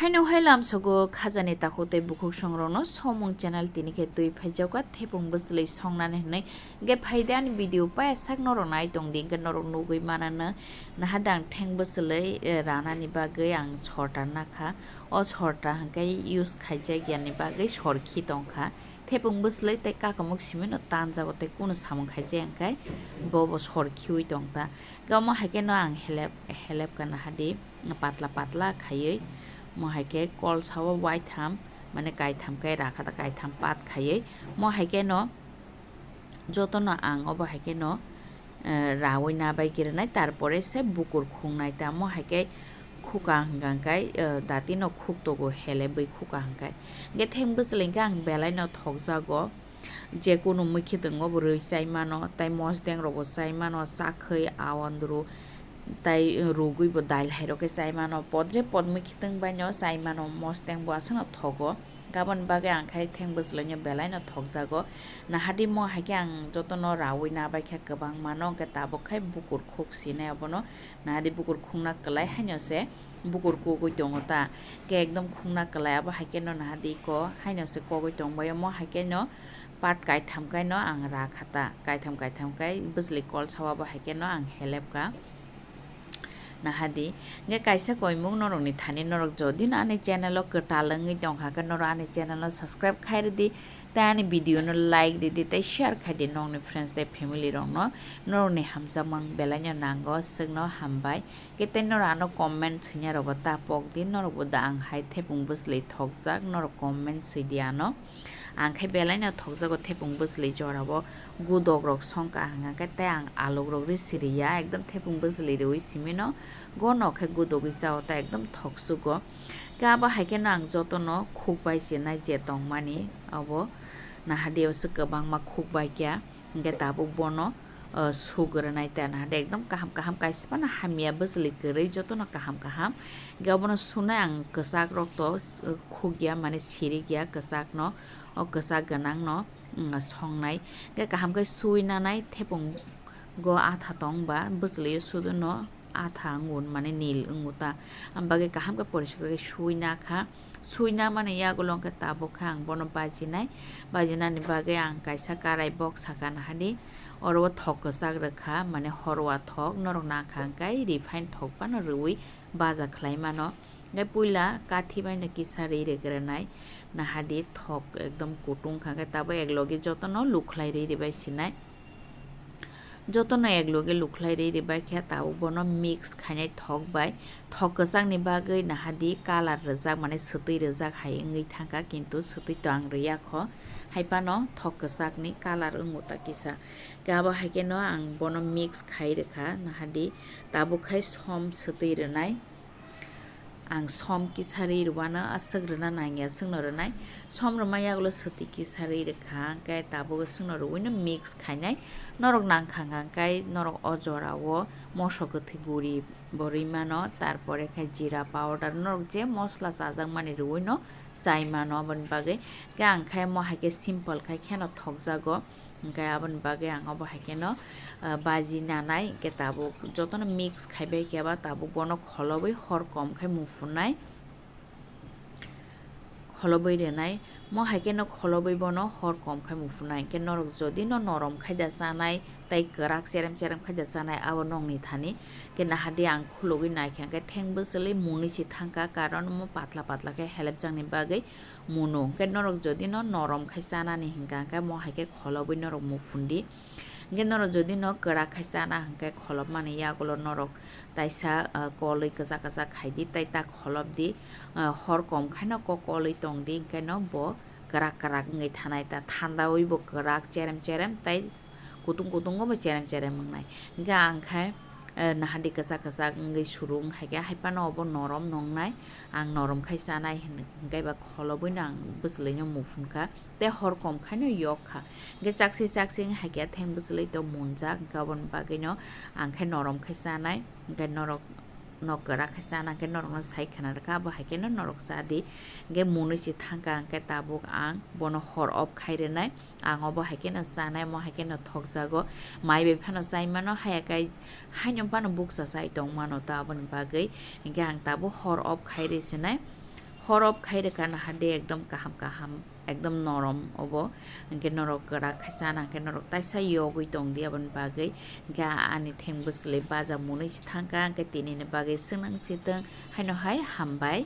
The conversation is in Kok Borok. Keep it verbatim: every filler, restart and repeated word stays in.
Haino hai lamsogo khajani takhuk tei bukhuk songrokno somung channel tini khe twi phaijakha thepung bwswlwi songnani hwnwi. Hwnkhe phaidi ani video paya sak norok nai tongdi, hwnkhe norok nugwi manano naha dang theng bwswlwi, eh, ranani bagwi ang sorta nakha. O sorta hwnkhe use khaijak yani bagwi sor khi tongkha. Thepung bwswlwi tei kakamuk simino tanjago tei kunu samung khaijak hwnkhe bobo sor khiwi tongta. Hwnkhe omo hai kheno ang helep, helep kana hadi. Patla patla khaiwi, mo hai khe kolsa o waitham, mane kaitham khe rakha ta, kaitham pat khaiwi, mo hai kheno jotono ang obo hai kheno, eh, rawi nabai kirinai, tarpore se bukur khungnai ta, mo hai khe khuka hwnkha khe, eh, dati no khuktogo helebwi khuka hwnkhe. Hwnkhe theng bwswlwi hwnkhe ang belai no thokjago. Je kunu mui khitwng obo rwi chai mano, tai mosdeng rokbo chai mano, chakhwi, awandru, tai rugwi bo dal hai rok khe chai mano, podre pod mui khitwng bai no chai mano, mosdeng bo aswk no thogo. Aboni bagwi ang khai theng bwswlwi no belai no thokjago. Nahadi mo hai khe ang jotono rawi nabai kha kwbangma no, hwnkhe tabuk khai bukur khuk sinai abono. Nahadi bukur khungna kwlai haino se bukur kugwi tongo ta. Khe ekdom khungna kwlai abo hai kheno nahadi ko haino se kogwi tongbai omo hai kheno part kaitham khaino ang ra kha ta. Kaitham kaitham khai bwswlwi kolsa o abo hai kheno ang helep kha. Nahadi, hwnkhe kaisa koimung norokni thani norok jodi no ani channel o kwtal wngwi tongkha khe norok ani channel o subscribe khai rwdi. Tei ani video no like ridi tei share khai di nokni friends tei family rok no, norok ni hamjakmung belai no nango, aswk no hambai. Khe tei norok ano comment swinya rok bo ta pok di, norok bo da ang hai thepung bwswlwi thokjak, norok comment swi di ano. Ang khai belai no thokjago thepung bwswlwi jora o gudok rok songkha hwnkha khe tei ang aluk rok ri siri ya, ekdom thepung bwswlwi riwi simi no gono khe gudogwi cha o ta ekdom thoksugo. Khe abo hai kheno ang jotono khuk bai chinai je tongmani abo nahadi o se kwbangma khuk bai kya, hwnkhe tabuk bono, uh, suk rwnai ta nahadi ekdom kaham kaham kaisa phano hamya bwswlwi kwrwi jotono kaham kaham. Hwnkhe obono sunai ang kwchak rok to, uh, khuk ya mane sirik ya kwchak no, o kwchak gwnang no, mm, songnai. Hwnkhe kaham khe sui nanai thepung go atha tong ba bwswlwi o sudu no. Atha wngo, mane nil wngo ta. Ang bagwi kaham khe poriskar khe sui na kha. Sui na mani yagulo hwnkhe tabuk khe ang bono bajinai. Bajinani bagwi ang kaisa karai bok saka nahadi. Oro o thok kwchak rwkha, mane horwa thok, norok nakha hwnkhe refine thok phano rwui baja khlai mano. Hwnkhe puila kathi bai no kisa ri rwgwrwnai. Nahadi thok ekdom kutung kha khe tabuk eklogi jotono lukhlai ri ribai sinai. Jotono ekloge lukhlai ri ribai khe tabuk bono mix khainai thok bai. Thok kwchakni bagwi nahadi colour rwjak, mane swtwi rwjak hai wngwi thangkha, kintu swtwi to ang rwya kho. Hai phano thok kwchakni colour wngo ta kisa. Khe abo hai kheno ang bono mix khai rwkha nahadi. Tabuk khai som swtwi rwnai. Ang som kisa ri rwano aswk rwna nangya, aswkno rwnai. Som rwma yagulo swtwi kisa ri rwkha, hwnkhe tabuk aswkno rwino mix khainai. Norok nangkha hwnkhe norok o jorao moso kwthwi guri bo rwi mano, tarpore khe jira powder, norok je mosla chajakmani rwino chai mano, aboni bagwi. Khe ang khe mo hai khe simple khai kheno thokjago. Hwnkhe aboni bagwi ang obo hai kheno, ah, baji nanai, hwnkhe tabuk jotono mix khaibai khe ba tabuk bono kholobwi hor kom khai muphunai, kholobwi rwnai. Mo hai kheno kholobwi bono hor kom khai muphunai. Hwnkhe norok jodi no norom khai da chanai, tei kwrak cherem cherem khai da chanai, abo nokni thani. Hwnkhe nahadi ang khulugwi naikha, hwnkhe theng bwswlwi mwnwi se thangkha, karon omo patla patla khe helpjakni bagwi. Muno hwnkhe norok jodi no norom khai chanani hwnkha hwnkhe mo hai khe kholobwi norok muphun di. Hwnkhe norok jodi no kwrak khai chana hwnkhe kholopmani yagulo norok taisa, ah, kolwi kwchak kwchak khai di tei ta kholop di. Ah, hor kom khaino kok kolwi tong di, hwnkhe no bo kwrak kwrak wngwi thanai ta, thandawi bo kwrak cherem cherem tei kutung kutung bo cherem cherem wngnai. Hwnkhe ang khai, eh, nahadi kwchak kwchak wngwi suru wng hai khe, hai phano obo norom nongnai. Ang norom khai chanai hwn-, hwnkhe ba kholobwi no ang bwswlwi no muphun kha. Tei hor kom khai no yok kha. Hwnkhe chaksi chaksi wng hai khe theng bwswlwi to munjak, hwnkhe aboni bagwi no ang khai norom khai chanai. Hwnkhe norok no kwrak khai chana hwnkhe norok no sai khna rwkha, abo hai khe no norok cha di. Hwnkhe mwnwi se thangkha, hwnkhe tabuk ang bono hor off khai rwnai. Ang obo hai kheno chanai, omo hai kheno thokjago. Mai bai phano chai mano, haya kai haino phano bukcha chai tong mano ta, aboni bagwi hwnkhe ang tabuk hor off khai rwi sinai. Horop khai rwkha naha de ekdom kaham kaham, ekdom norom obo. Hwnkhe norok kwrak khai chana hwnkhe norok taisa yogwi tong di aboni bagwi. Hwnkhe ani theng bwswlwi baja mwnwi se thangkha, hwnkhe tinini bagwi swnang sitwng haino hai hambai.